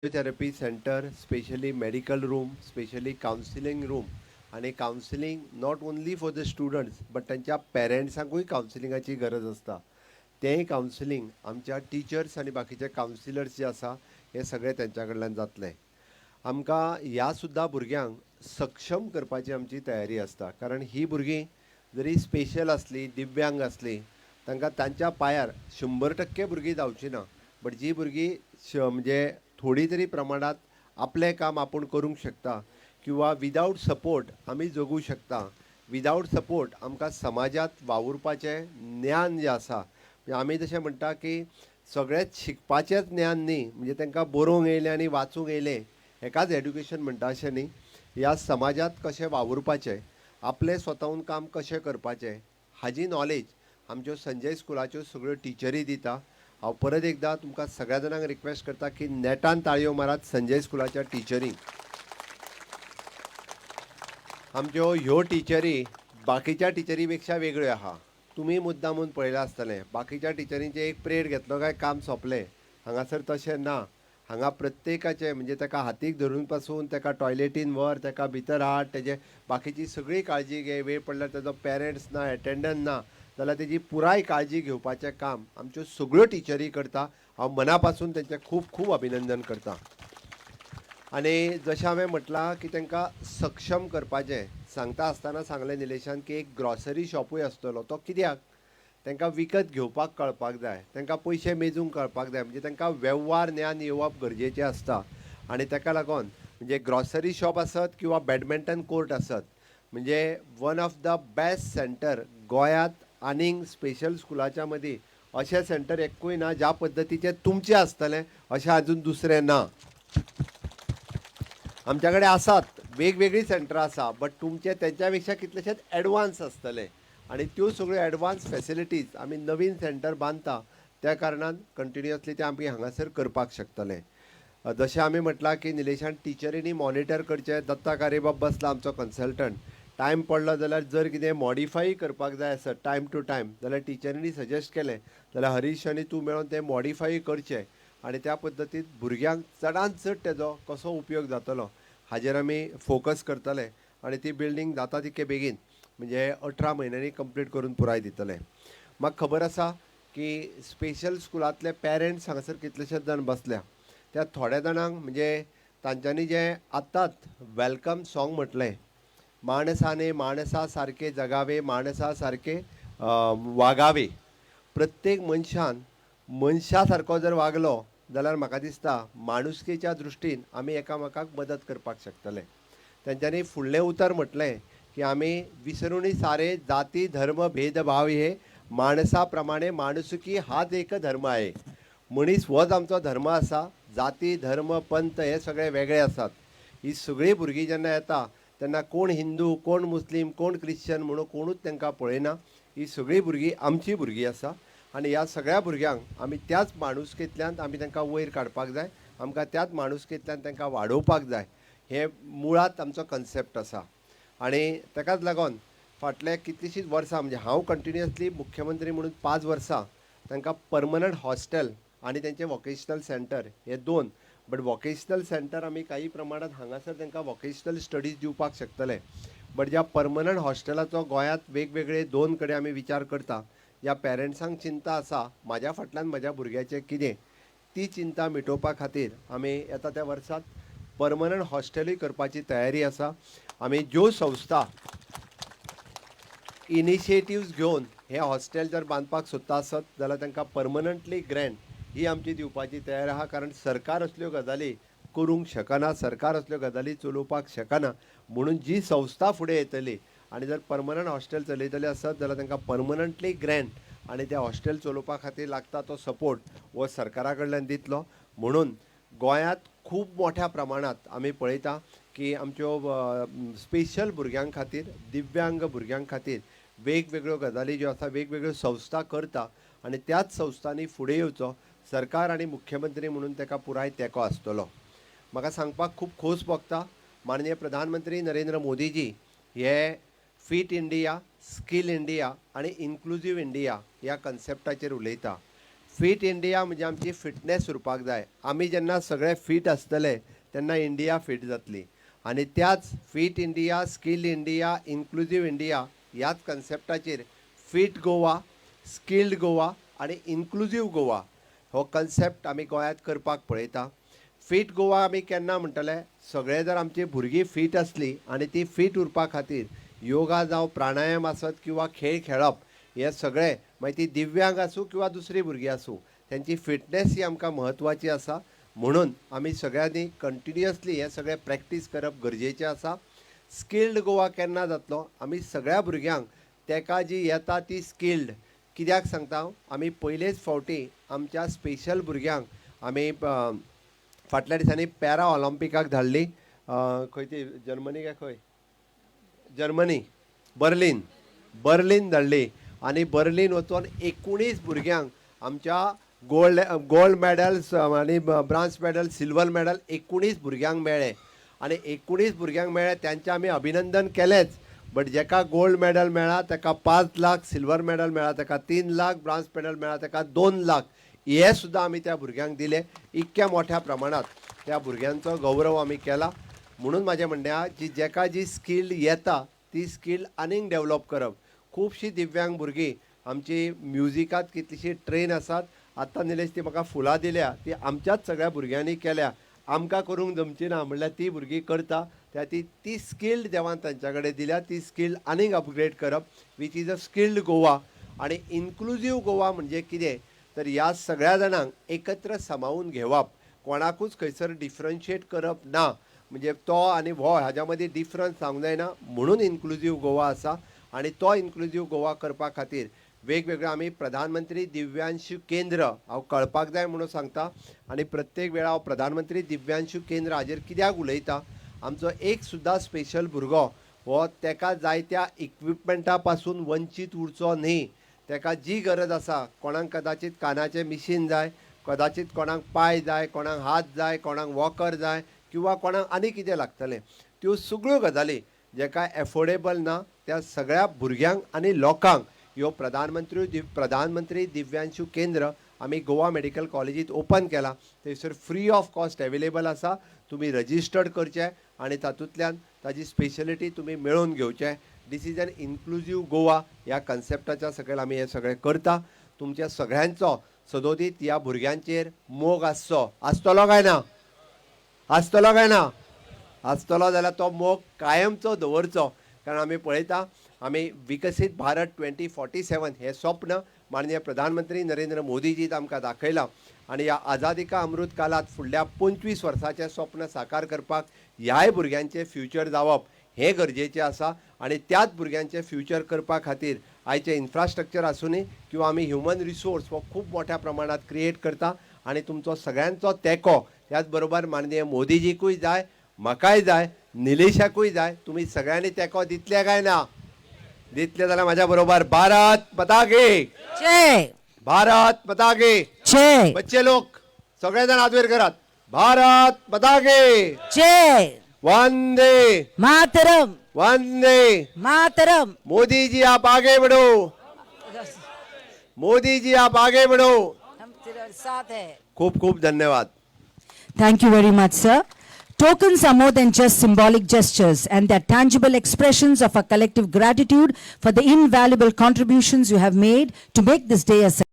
Therapy centre, specially medical room, specially counselling room आनी counselling not only for the students but तांच्या पेरंट्सांकूय कावन्सिलिंगाची गरज आसता. तेंय कावन्सिलींग आमच्या टिचर्स आनी बाकीचे कावन्सिलर्स जे आसा हे सगळे तेंच्या कडल्यान जातलें. आमकां ह्या सुद्दां भुरग्यांक सक्षम करपाची आमची तयारी आसता, कारण ही भुरगीं जरी स्पेशल आसली, दिव्यांग आसली, तांकां तांच्या पांयार 100% भुरगीं जावची ना, बट जी भुरगीं म्हणजे थोडी तरी प्रमाणांत आपलें काम आपूण करूंक शकता किंवा विदावट सपोर्ट आमी जगूं शकता, विदावट सपोर्ट आमकां समाजांत वावुरपाचें ज्ञान जें आसा, म्हणजे आमी जशें म्हणटा की सगळेंच शिकपाचेंच ज्ञान न्ही, म्हणजे तांकां बरोवंक येयलें आनी वाचूंक येयलें हेकाच एड्युकेशन म्हणटा अशें न्ही. ह्या समाजांत कशें वावुरपाचें, आपलें स्वताहून काम कशें करपाचें हाजी नॉलेज आमच्यो संजय स्कुलाच्यो सगळ्यो टिचरी दिता. हांव परत एकदां तुमकां सगळ्या जाणांक रिक्वेस्ट करता की नेटान ताळयो मारात संजय स्कुलाच्या टिचरींक. आमच्यो ह्यो टिचरी बाकीच्या टिचरी पेक्षा वेगळ्यो आहा. तुमी मुद्दामून पळयलां आसतलें, बाकीच्या टिचरींचें एक प्रेड घेतलो काय काम सोंपलें. हांगासर तशें ना. हांगा प्रत्येकाचें म्हणजे ताका हातीक धरून पासून ताका टॉयलेटीन व्हर, ताका भितर हाड, तेजे बाकीची सगळी काळजी घे, वेळ पडल्यार ताजो पेरंट्स ना, एटेंडंट ना जाल्यार तेजी पुराय काळजी घेवपाचें काम आमच्यो सगळ्यो टिचरी करता. हांव मना पासून तेंचें खूब खूब अभिनंदन करता. आनी जशें हांवें म्हटलां की तांकां सक्षम करपाचें सांगता आसतना सांगलें निलेशान की एक ग्रॉसरी शॉपूय आसतलो, तो कित्याक तांकां विकत घेवपाक कळपाक जाय, तांकां पयशे मेजूंक कळपाक जाय, म्हणजे तांकां वेव्हार ज्ञान येवप गरजेचें आसता. आनी ताका लागून म्हणजे ग्रॉसरी शॉप आसत किंवा बॅडमिंटन कोर्ट आसत, म्हणजे one of the best centre गोंयांत आनीक स्पेशल स्कुलाच्या मदीं अशें सेंटर एकूय ना ज्या पद्दतीचें तुमचें आसतलें अशें आजून दुसरें ना. आमच्या कडेन आसात वेगवेगळीं सेंटरां आसा, बट तुमचें तेंच्या पेक्षा कितलेशेच एडवान्स आसतलें आनी त्यो सगळ्यो एडवान्स फेसिलिटीज आमी नवीन सेंटर बांदता त्या कारणान कंटिन्युअसली ते आमी हांगासर करपाक शकतले. जशें आमी म्हटलां की निलेशान टिचरींनी मॉनिटर करचें, दत्ता कारेबाब बसला आमचो कन्सल्टंट, टायम पडलो जाल्यार जर कितें मॉडिफाय करपाक जाय आसत टायम टू टायम जाल्यार टिचरींनी सजेस्ट केलें जाल्यार हरीश आनी तूं मेळोन तें मॉडिफाय करचें आनी त्या पद्दतीन भुरग्यांक चडांत चड तेजो कसो उपयोग जातलो हाजेर आमी फोकस करतले आनी ती बिल्डींग जाता तितके बेगीन म्हणजे 18 म्हयन्यांनी कंप्लीट करून पुराय दितले. म्हाका खबर आसा की स्पेशल स्कुलांतले पेरंट्स हांगासर कितलेशेच जाण बसल्या, त्या थोड्या जाणांक म्हणजे तांच्यांनी जें आतांच welcome song म्हटलें, माणसाने माणसा सारके जगावे, माणसा सारके वागावे, प्रत्येक मनशान मनशा सारको जर वागलो जाल्यार म्हाका दिसता माणुसकेच्या दृश्टीन आमी एकामेकाक मदत करपाक शकतले. तेंच्यांनी फुडलें उतर म्हटलें की आमी विसरूनी सारे जाती धर्म भेदभाव हे माणसा प्रमाणे माणुसकी हाच एक धर्म आहे. मनीस होच आमचो धर्म आसा, जाती धर्म पंथ हे सगळे वेगळे आसात. ही सगळीं भुरगीं जेन्ना येता तेन्ना कोण हिंदू कोण मुस्लीम कोण क्रिश्चन म्हणून कोणूच तांकां पळयना. ही सगळीं भुरगीं आमची भुरगीं आसा आनी ह्या सगळ्या भुरग्यांक आमी त्याच माणुसकेंतल्यान आमी तांकां वयर काडपाक जाय, आमकां त्याच माणुसकेंतल्यान तांकां वाडोवपाक जाय, हें मुळांत आमचो कन्सेप्ट आसा. आनी ताकाच लागून फाटले कितलींशींच वर्सां म्हणजे हांव कंटिन्युअसली मुख्यमंत्री म्हणून 5 वर्सां तांकां परमनंट हॉस्टेल आनी तेंचें वॉकेशनल सेंटर हे दोन, बट वॉकेशनल सेंटर आमी काही प्रमाणांत हांगासर तांकां वॉकेशनल स्टडीज दिवपाक शकतले, बट ज्या परमनंट हॉस्टेलाचो गोंयांत वेगवेगळे 2 कडेन आमी विचार करता, ज्या पेरंट्सांक चिंता आसा म्हाज्या फाटल्यान म्हज्या भुरग्याचें कितें, ती चिंता मिटोवपा खातीर आमी येता त्या वर्सांत परमनंट हॉस्टेलूय करपाची तयारी आसा. आमी ज्यो संस्था इनिशिएटिव्स घेवन हें हॉस्टेल जर बांदपाक सोदता आसत जाल्यार तांकां परमनंटली ग्रँट ही आमची दिवपाची तयारी आहा, कारण सरकार असल्यो गजाली करूंक शकना, सरकार असल्यो गजाली चलोवपाक शकना, म्हणून जी संस्था फुडें येतली आनी जर परमनंट हॉस्टेल चलयतले आसत जाल्यार तांकां परमनंटली ग्रँट आनी तें हॉस्टेल चलोवपा खातीर लागता तो सपोर्ट हो सरकारा कडल्यान दितलो. म्हणून गोंयांत खूब मोठ्या प्रमाणांत आमी पळयता की आमच्यो स्पेशल भुरग्यां खातीर, दिव्यांग भुरग्यां खातीर वेगवेगळ्यो गजाली ज्यो आसा वेगवेगळ्यो संस्था करता आनी त्याच संस्थांनी फुडें येवचो सरकार आनी मुख्यमंत्री म्हणून ताका पुराय तेंको आसतलो. म्हाका सांगपाक खूब खोस भोगता, माननीय प्रधानमंत्री नरेंद्र मोदीजी हे फिट इंडिया, स्कील इंडिया आनी इन्क्लुजीव इंडिया ह्या कन्सेप्टाचेर उलयता. फीट इंडिया म्हणजे आमची फिटनेस उरपाक जाय. आमी जेन्ना सगळे फीट आसतले तेन्ना इंडिया फीट जातली आनी त्याच fit India, skill India, inclusive India ह्याच कन्सेप्टाचेर फीट गोवा, स्किल्ड गोवा आनी इन्क्लुजीव गोवा हो कन्सेप्ट आमी गोंयांत करपाक पळयता. फीट गोवा आमी केन्ना म्हणटले? सगळे जर आमची भुरगीं फीट आसली आनी ती फीट उरपा खातीर योगा जावं प्राणायाम आसत किंवा खेळ खेळप हे सगळे, मागीर ती दिव्यांग आसूं किंवा दुसरी भुरगीं आसूं, तेंची फिटनेस ही आमकां म्हत्वाची आसा. म्हणून आमी सगळ्यांनी कंटिन्युअसली हे सगळे प्रॅक्टीस करप गरजेचें आसा. स्किल्ड गोवा केन्ना जातलो? आमी सगळ्या भुरग्यांक तेका जी येता ती स्किल्ड. कित्याक सांगता हांव, आमी पयलेच फावटी आमच्या स्पेशल भुरग्यांक आमी फाटल्या दिसांनी पॅरा ऑलिम्पिकाक धाडली. खंय ती, जर्मनी काय खंय? जर्मनी, बर्लीन, बर्लीन धाडली आनी बर्लीन वचोन 19 भुरग्यांक आमच्या गोल्ड मॅडल्स आनी ब्रांज मॅडल, सिल्वर मॅडल 19 भुरग्यांक मेळ्ळे आनी 19 भुरग्यांक मेळ्ळे तेंचें आमी अभिनंदन केलेंच. बट जेका गोल्ड मॅडल मेळ्ळा तेका 5 लाख, सिल्वर मॅडल मेळ्ळा तेका 3 लाख, ब्रांज मॅडल मेळ्ळा तेका 2 लाख, हे सुद्दां आमी त्या भुरग्यांक दिले. इतक्या मोठ्या प्रमाणात त्या भुरग्यांचो गौरव आमी केला. म्हणून म्हाजें म्हणणें आहा जी जेका जी स्कील येता ती स्कील आनीक डेवलप करप. खुबशीं दिव्यांग भुरगीं आमची म्युजिकांत कितलीशीं ट्रेन आसात. आत्तां निलेश ती म्हाका फुलां दिल्या ती आमच्याच सगळ्या भुरग्यांनी केल्या. आमकां करूंक जमची ना म्हणल्यार ती भुरगीं करता. त्या ती ती स्किल्ड देवान तांच्या कडेन दिल्या, ती स्किल आनीक अपग्रेड करप, which is a skilled Goa. आनी इन्क्लुजीव गोवा म्हणजे कितें तर ह्या सगळ्या जाणांक एकत्र सामावून घेवप, कोणाकूच खंयसर डिफरन्शिएट करप ना. म्हणजे तो आनी हो हाज्या मदीं डिफरन्स जावंक जायना म्हणून इन्क्लुजीव गोवा आसा. आनी तो इन्क्लुजीव गोवा करपा खातीर वेगवेगळे आमी प्रधानमंत्री दिव्यांशु केंद्र हांव कळपाक जाय म्हणून सांगता. आनी प्रत्येक वेळा हांव प्रधानमंत्री दिव्यांशु केंद्र हाजेर कित्याक उलयता? आमचो एक सुद्दां स्पेशल भुरगो हो तेका जाय त्या इक्विपमेंटा पासून वंचीत उरचो न्ही. तेका जी गरज आसा, कोणाक कदाचीत कानाचें मिशीन जाय, कदाचीत कोणाक पांय जाय, कोणाक हात जाय, कोणाक वॉकर जाय किंवा कोणाक आनी कितें लागतलें, त्यो सगळ्यो गजाली जेका एफोर्डेबल ना त्या सगळ्या भुरग्यांक आनी लोकांक ह्यो प्रधानमंत्री दिव्यांशु केंद्र आमी गोवा मेडिकल कॉलेजीत ओपन केला. थंयसर फ्री ऑफ कॉस्ट एवेलेबल आसा. तुमी रजिस्टर्ड करचें आनी तातूंतल्यान ताजी स्पेशलिटी तुमी मेळोवन घेवचें. This is an inclusive Goa. ह्या कन्सेप्टाच्या सकयल आमी हें सगळें करता. तुमच्या सगळ्यांचो सदोदीत ह्या भुरग्यांचेर मोग आसचो. आसतलो काय ना? आसतलो काय ना? आसतलो जाल्यार तो मोग कायमचो दवरचो, कारण आमी पळयता आमी विकसीत भारत 2047 हें स्वप्न माननीय प्रधानमंत्री नरेंद्र मोदीजीन आमकां दाखयलां आनी ह्या आझादी का अमृत कालात फुडल्या 25 वर्साचें स्वप्न साकार करपाक ह्याय भुरग्यांचें फ्युचर जावप हें गरजेचें आसा. आनी त्याच भुरग्यांचें फ्युचर करपा खातीर आयचें इन्फ्रास्ट्रक्चर आसुनी किंवा आमी ह्युमन रिसोर्स हो खूब मोठ्या प्रमाणात क्रिएट करता. आनी तुमचो सगळ्यांचो तेंको त्याच बरोबर माननीय मोदीजीकूय जाय, म्हाकाय जाय, निलेशाकूय जाय. तुमी सगळ्यांनी तेंको दितले काय ना? दितले जाल्यार म्हाज्या बरोबर भारत माता की जय. भारत माता की जय. बच्चे लोक सगळे जण हात वयर करात. भारत माता की जय. वंदे मातरम. वंदे मातरम. मोदी जी, आप आगे बढ़ो. मोदी जी, आप आगे बढ़ो. हम तेरे साथ है. खूप खूप धन्यवाद. Thank you very much, sir. Tokens are more than just symbolic gestures, and they're tangible expressions of our collective gratitude for the invaluable contributions you have made to make this day a success.